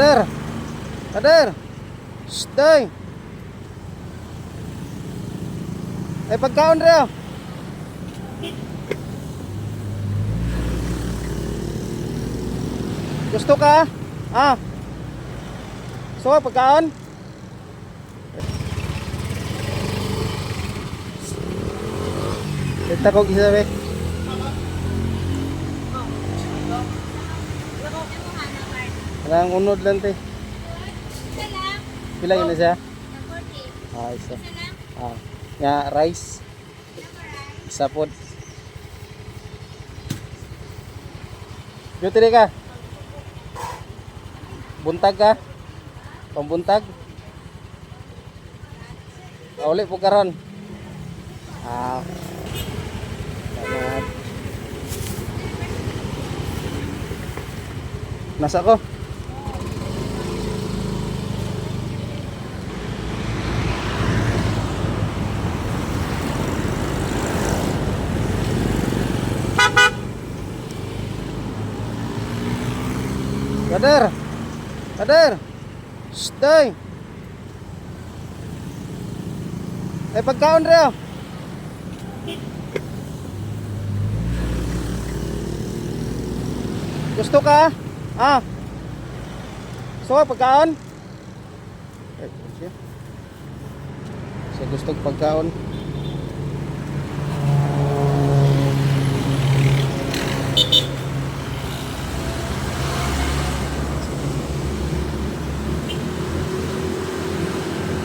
Brother! Brother! Stay! Ay, pagkaon rin oh. Gusto ka? Ah. Gusto ka pagkaon? Kita ko isa be. Kanang unod lang te. Isa lang. Pila yun na siya? 40. Ah, isa. Isa lang. Ah. Nga rice. Isa pod. Beauty ka. Buntag ka? Pambuntag? Ah, uli po karon. Ah. Salamat. Nasa ko? Brother! Brother! Stay! Ay, pagkaon rin oh. Gusto ka? Ah. Gusto ka pagkaon? Ay, siya. Sa gusto pagkaon.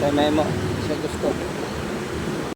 Kay may mo sa gusto.